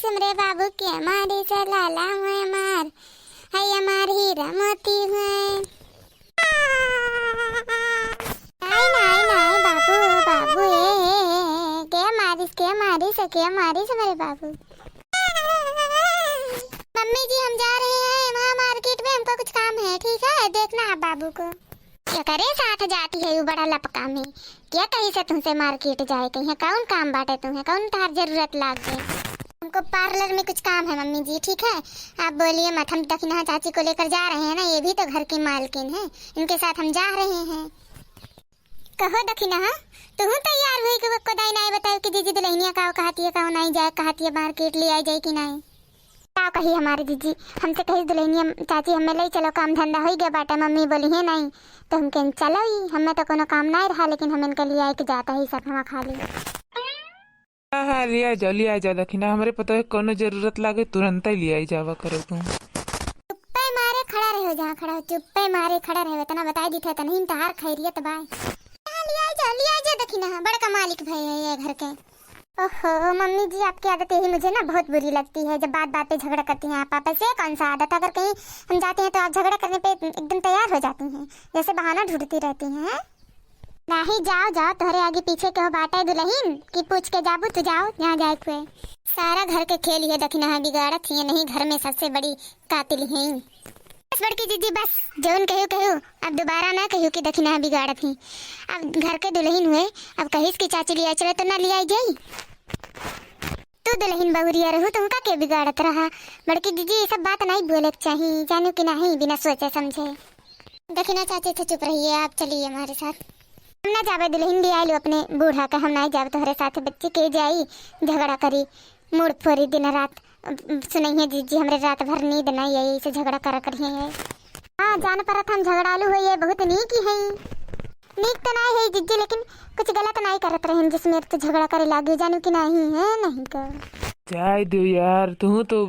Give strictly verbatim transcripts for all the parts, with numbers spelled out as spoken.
हमरे बाबू के मारी से लाला हुए मार, है हमार हीरा मोती हुए। नाई, नाई, नाई, बाबू, बाबू, ए, ए, ए, ए, के मारिस, के मारिस, के मारिस हमरे बाबू। मम्मी जी, हम जा रहे हैं वहाँ मार्केट में, हमको कुछ काम है, ठीक है? देखना आप बाबू को। केकरे साथ जाती है यू बड़ा लपका में? के कही से तुमसे मार्केट जाए के है? कौन काम बाटे तुम्हें? कौन तहार जरूरत लाग गए? हमको पार्लर में कुछ काम है मम्मी जी, ठीक है? आप बोलिए मत, हम दखिनहा चाची को लेकर जा रहे हैं ना, ये भी तो घर की मालकिन है, इनके साथ हम जा रहे हैं। कहो दखिनहा, तुहू तैयार हुई कि वो कोदाई नाई बताओ कि जीजी दुल्हनिया का कहती है, का नाई जाए कहती है मार्केट, ले आई जाए कि नाई? का कही हमारी जीजी, हमसे कही दुल्हनिया चाची हमें ले चलो, काम धंधा होई गया बाटे, मम्मी बोली है नहीं, तो हम कहें चलो ही, हमें तो कोनो काम नहीं रहा, लेकिन हम इनके लिए आए के जाता ही सब हम खाली। हाँ, हाँ, ले आ जाओ, ले आ जाओ दखिना, हमरे पता है कोनो जरूरत लागे तुरंत ही ले आई जावा करो तू। चुप्पे मारे खड़ा रहो, जहाँ खड़ा हो चुप्पे मारे खड़ा रहो, इतना बताई दी थे तनहीन तहार खैरियत बाय। हाँ, ले आई जाओ, ले आई जाओ दखिना, बड़का मालिक भए है ये घर के। ओहो मम्मी जी, आपकी आदत यही मुझे ना बहुत बुरी लगती है, जब बात बात पे झगड़ा करती हैं आप आपस से। कौन सा आदत? अगर कहीं हम जाते हैं तो आप झगड़ा करने पे एकदम तैयार हो जाती हैं, जैसे बहाना ढूंढती रहती हैं। नहीं, जाओ जाओ, तोहरे आगे पीछे केहू बाटे दुल्हन कि पूछ के जाबू? तू जाओ, जहाँ जाए के हुए। सारा घर के खेल ये दखिनहा बिगाड़त ही, नहीं घर में सबसे बड़ी कातिल ही। बस बड़की जीजी बस, जौन कहू कहू, अब दोबारा ना कहू कि दखिनहा बिगाड़त ही। अब घर के दुल्हन हुए, अब कहिस कि चाची लिया चले तो ना लिया जाई। तू दुल्हन बहुरिया रहू, तुमका के बिगाड़त रहा? बड़की जीजी, ये सब बात नहीं बोले के चाही, जानू कि नहीं, बिना सोचे समझे। दखिना चाची थे चुप रहिए, आप चलिए हमारे साथ। हम ना जाबे दुल्हन, ले आइलू अपने बूढ़ा का, हम नहीं जाबे तोहरे साथ, बच्ची के जाई झगड़ा करी, मूड़ फोरी दिन रात। सुनइहे जीजी, हमरे रात भर नींद नहीं आई, ऐसे झगड़ा करा करिए है। हाँ, जान परत हम झगड़ालू होइए, बहुत नीक ही है। नीक तो नहीं है जीजी, लेकिन कुछ गलत नहीं करत रहन, जिसमें तो झगड़ा करे लागे, जानू कि नहीं है, नहीं का। जाए दो यार, तू तो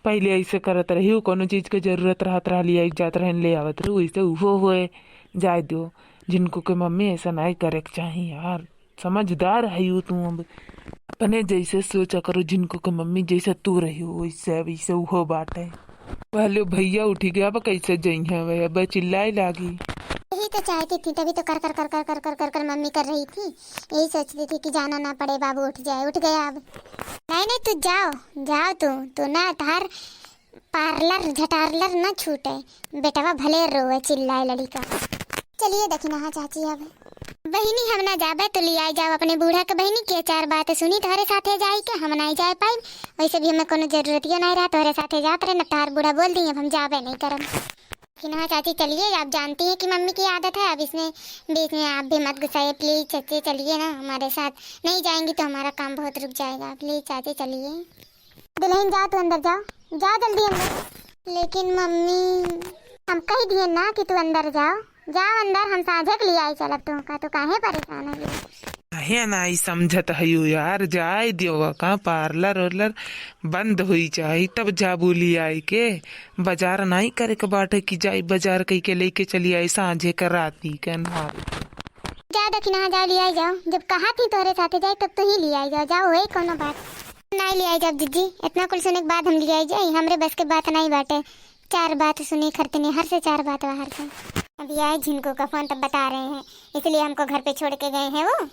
पहले ऐसे करत रही हो, कोनो चीज के जरूरत रहत रहा, लिया जात रहन, ले आवत रहू, वैसे उहो होए। जाए दो, जिनको के मम्मी ऐसा नहीं करे के चाही यार। समझदार है यू तू, अब अपने जैसे सोचा करो, जिनको के मम्मी जैसे तू रही हो, वैसे, वैसे उहो बात है। पहले भैया उठी गया, अब कैसे जइहें वे, अब चिल्लाए लागी। यही तो चाहती थी, तभी तो कर कर कर कर कर कर कर कर मम्मी कर रही थी। यही सोचती थी कि जाना ना पड़े, बाबू उठ जाए, उठ गया अब। नहीं नहीं, तू जाओ, जाओ तू, तू ना तार पार्लर झटार्लर न छूटे, बेटवा भले रोवे चिल्लाए लड़िका। चलिए दखिनहा चाची, अब बहिनी हम ना जाबे तो लियाई जाओ अपने बूढ़ा के, बहिनी के चार बात सुनी तोहरे साथे जाई के, हम नहीं जाए पाई। वैसे भी हमें कोनो जरूरतियो नहीं रहा तोहरे साथे जात रहे, न तार बूढ़ा बोल दी अब हम जाबे नहीं करब। दखिनहा चाची चलिए, आप जानती हैं कि मम्मी की आदत है, अब इसमें बीच में आप भी मत घुसाइए प्लीज चाची, चलिए ना हमारे साथ, नहीं जाएंगी तो हमारा काम बहुत रुक जाएगा, प्लीज चाची चलिए। दुल्हन जाओ, तू अंदर जाओ, जाओ जल्दी अंदर। लेकिन मम्मी, हम कह दिए ना कि तू अंदर जाओ, जाओ अंदर, हम साँझे के लिए आई चलब तुमका, तू काहे परेशान है? काहे नाई समझत हयू यार, जाए दियो का पार्लर उर्लर बंद हुई जाई तब जाबू लियाई के, बाजार नाई करे के बाटे कि जाई बाजार कई के लेके चली आई साँझे के राती के अन्हार के। जा दखिनहा जाओ लियाई जाओ, जब कहा थी तोहरे साथे जाए तब तू ही लियाई जाओ, जाओ वही कोनो बात। नाई लियाई जाओ जीजी, इतना कुल सुने के बाद हम लियाई जाई, हमरे बस के बात नाई बाटे। चार बात सुनी खरतनी हर से चार बात बाहर से। अभी आए झिनको का फोन तब बता रहे हैं, इसलिए हमको घर पे छोड़ के गए हैं वो।